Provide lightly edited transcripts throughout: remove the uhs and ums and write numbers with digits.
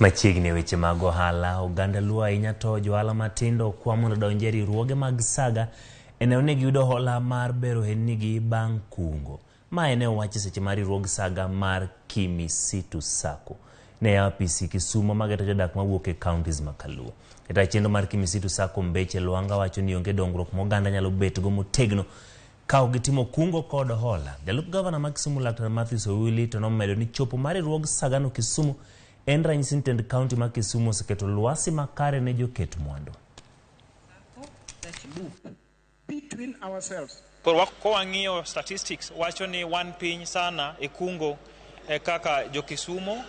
Machiegni e weche mag ohala, oganda Luo ahinya to johala matindo okwa mondo odonj e riwruoge mag saga e neno ni giyudo hola mar bero ohendnigi bang' kungo. Mae ne owach e seche mar riwruog saga mar Kimisitu Sacco ne yawo apisi Kisumo mageto jodak mawuok e counties ma Kaluo. Jata chenro mar Kimisitu Sacco Mbeche Lwanga wacho ni onge dongruok ma oganda nyalo betgo motegno ka ok gitimo kungo kod hola. Jalup gavana ma Kisumu Laktar Mathews Owili to nomedo ni chopo mar riwruog sagano Kisumu en ranyisi ni tend kaunti ma Kisumu oseketo lwasi makare ne joket mwandu. Between ourselves. Koro kawang'iyo statistics wacho ni wan piny sana e kungo e kaka jo Kisumo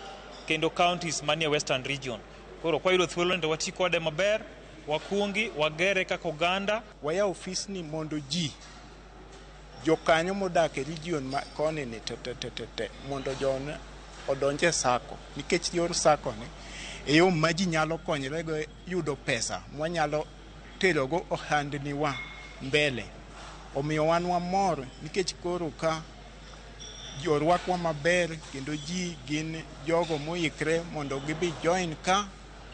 kendo counties manie Western Region. Koro kwayudo thuolo ni to wati kode maber, wakungi, wagere kaka oganda. Wayaw ofisni mondo ji jokanyo modak e region ma koni ni te te te te te mondo jon odonj e sacco nikech yor sacco ni e yo ma ji nyalo konyrego yudo pesa mwanyalo terogo ohandniwa mbele. Omiyo wan wamor nikech koro ka ji orwakwa maber kendo ji gin jogo moikre mondo gibi join ka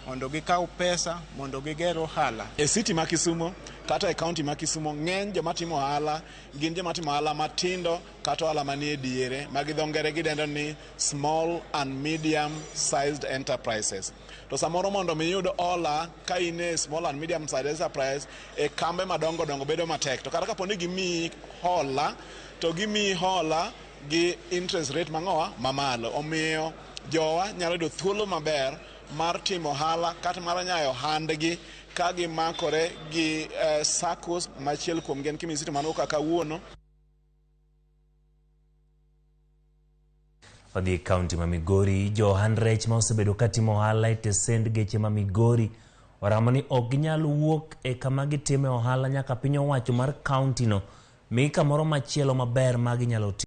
mondo gikaw pesa mondo giger ohala. E city ma Kisumo kata e county ma Kisumo ng'eny joma timo ohala gin joma timo ohala matindo kata ohala manie diere ma gi dho ngere gidendo ni small and medium sized enterprises. To samoro mondo mi iyud hola ka in e small and medium sized enterprise e kambe madongo dongo bedo matek. To kata kapo ni gimiyi hola to gimiyi hola gi interest rate mang'owa mamalo. Omiyo jowa nyalo yudo thuolo maber mar timo ohala kata mar nyayo ohandgi ka gimakore gi SACCOs machiel kuom gi en Kimisitu mano kaka kawuono. Wadhi e kaunti ma Migori, jo ohand rech ma osebedo ka timo ohala e tesend geche ma Migori oramo ni ok ginyal wuok e kama gitime ohala nyaka piny owacho mar kaunti no mi kamoro machielo maber ma ginyalo timo.